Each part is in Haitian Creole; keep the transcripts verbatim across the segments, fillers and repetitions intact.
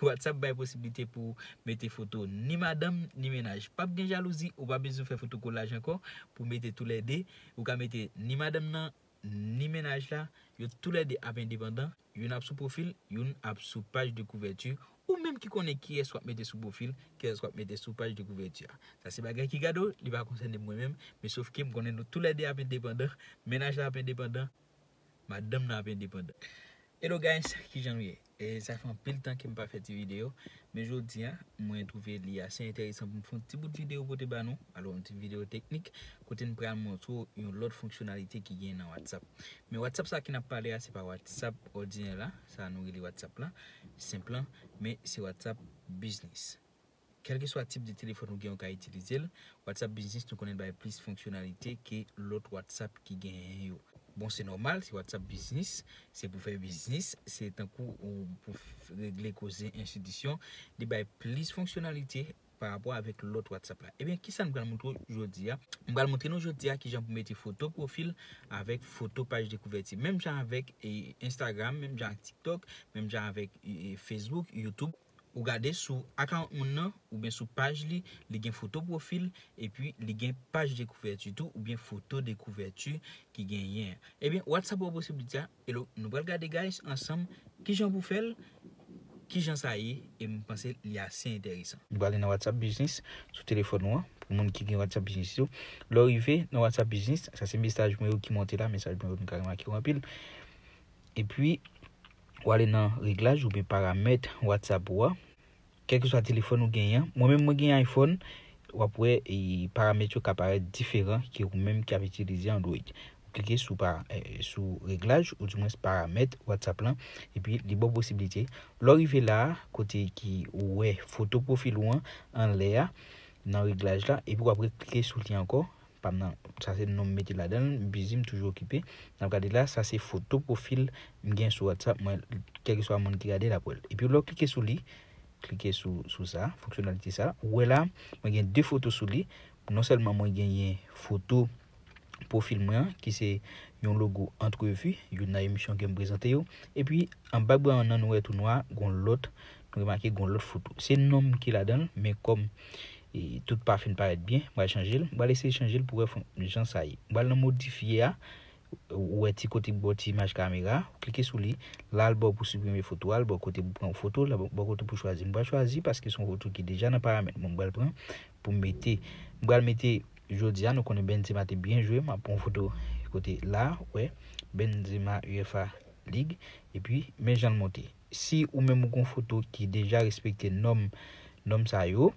WhatsApp bay posiblite pou mete foto ni madanm ni mennaj. P ap gen jalouzi, ou pa bezwen fè foto kolaj ankò pou mete toulède. Ou ka mete ni madanm nan ni mennaj la, yo toulède ap endepandan. Youn ap sou pwofil, youn ap sou paj de kouvèti. Ou menm ki konnen kiyès w ap mete sou pwofil, kiyès w ap mete sou paj de kouvèti a. Sa se bagay ki gade w, li pa konsène mwen menm, men sof ke m konnen nou toulède ap endepandan, mennaj la ap endepandan, madanm nan ap endepandan. Hello guys, kijan nou ye? E sa fè anpil tan ke m pa fè ti videyo, men jodi a, mwen twouve li ase enteresan pou m fè yon ti bout videyo pote ba nou. Alò, yon ti videyo teknik, kote n pral montre w yon lòt fonksyonalite ki gen nan WhatsApp. Men WhatsApp sa ke n ap pale a, se pa WhatsApp òdinè la, sa nou rele WhatsApp la, senp lan, men se WhatsApp Business. Kèlkeswa tip de telefòn ou gen, ou ka itilize l. WhatsApp Business, nou konnen l bay plis fonksyonalite ke lòt WhatsApp ki genyen yo. Bon, se nòmal, se WhatsApp Business, se pou fè biznis, se tankou ou pou f- regle koze enstitisyon, li bay plis fonksyonalite pa rapò avèk lòt WhatsApp la. Ebyen, kisa n pral montre w jodi a? M pral montre nou jodi a kijan pou mete foto pwofil avèk foto paj de kouvèti. Menm jan avèk e, Instagram, menm jan ak TikTok, menm jan avèk e, e, Facebook, YouTube. Ou gade sou account moun nan, oubyen sou paj li, li gen foto pwofil, epi li gen paj de kouvèti tou, oubyen foto de kouvèti ki genyen. Ebyen, WhatsApp ba w posiblite a. Hello, nou pral gade, guys, ansanm, kijan pou fè l, kijan sa ye, e m panse li ase enteresan. Nou prale nan WhatsApp Business sou telefòn ou an, pou moun ki gen WhatsApp Business yo. Lè w rive nan WhatsApp Business, sa se mesaj mwen yo ki monte la, mesaj mwen yo nou ka remake yo anpil. Epi, w ale nan reglaj oubyen paramèt WhatsApp ou a. Kèlkeswa telefòn ou genyen an. Mwen menm, mwen gen iPhone. W ap wè e, paramèt yo ka parèt diferan ke ou menm ki ap itilize Android. Ou klike sou, pa, e, sou reglaj, oudimwens paramèt WhatsApp lan, epi li ba w posiblite. Lè w rive la a, kote ki ou wè foto pwofil ou an anlè a, nan reglaj la, epi w ap reklike sou li ankò. Pa m nan, sa se non m mete ladan l, m bizi, m toujou okipe. N ap gade la, sa se foto pwofil m gen sou WhatsApp mwen, kèlkeswa moun ki gade l ap wè l. Epi lè w klike sou li, klike sou, sou sa, fonksyonalite sa, ou wè la, mwen gen de foto sou li. Non sèlman mwen genyen foto pwofil mwen an, ki se yon logo antrevi, youn nan emisyon ke m prezante yo. Epi, anba bra an nan, nou wè tou nwa, gon lòt, nou remake gon lòt foto. Se non m ki ladan l, men kòm e, tout pa fin parèt byen, m pral chanje l. M pral eseye chanje l pou wè fon- jan sa ye. M pral nan modifye a, ou wè ti kote bò ti imaj kamera, ou klike sou li, la l ba w pou siprime foto a, l ba w kote pou pran yon foto, la l ba w kote pou chwazi. M pral chwazi paske se yon foto ki deja nan paramèt mwen, m pral pran pou m mete. M pral mete, jodi a, nou konnen Benzema te byen jwe, m ap pran yon foto kote la, wè, Benzema UEFA League, epi men jan l monte. Si ou menm ou gon foto ki deja respekte nòm, nòm sa yo,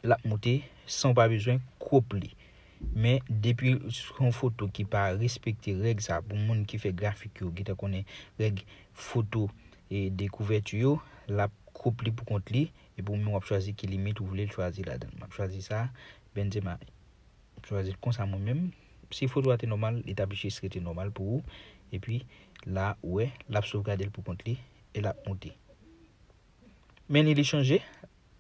l ap monte san w pa bezwen crop li. Men depi se yon foto ki pa respekte règ sa, pou moun ki fè grafik yo gentan konnen règ foto e de kouvèti yo, l ap crop li pou kont li, epi ou menm w ap chwazi ki limit ou vle l chwazi ladan l. M ap chwazi sa, Benzema. M ap chwazi l konsa mwen menm. Si foto a te nòmal, li t ap jis rete nòmal pou ou. Epi la, ou wè, l ap sovgade l pou kont li e l ap monte. Men ni li chanje.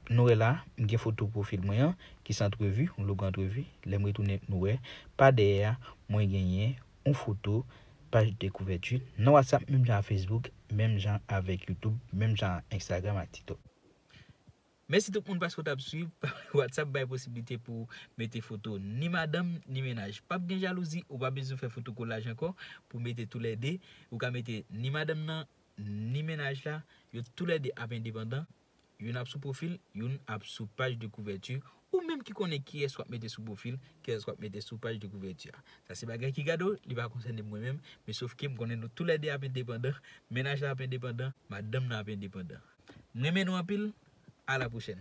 Nou wè la, m gen foto pwofil mwen an, ki se antrevi, yon logo antrevi. Lè m retounen, nou wè, pa dèyè a, mwen genyen yon foto paj de kouvèti nan WhatsApp, menm jan ak Facebook, menm jan avèk YouTube, menm jan ak Instagram ak TikTok. Mèsi tout moun paske w t ap swiv. WhatsApp bay posiblite pou mete foto ni madanm, ni mennaj. P ap gen jalouzi, ou pa bezwen fè foto kolaj ankò pou mete toulède. Ou ka mete ni madanm nan, ni mennaj la, yo toulède ap endepandan. Youn ap sou pwofil, youn ap sou paj de kouvèti. Ou menm ki konnen kiyès w ap mete sou pwofil, kiyès w ap mete sou paj de kouvèti a. Sa se bagay ki gade w, li pa konsène mwen menm, men sof ke m konnen nou toulède ap endepandan, mennaj la ap endepandan, madanm nan ap endepandan. M renmen nou anpil, a la pwochèn.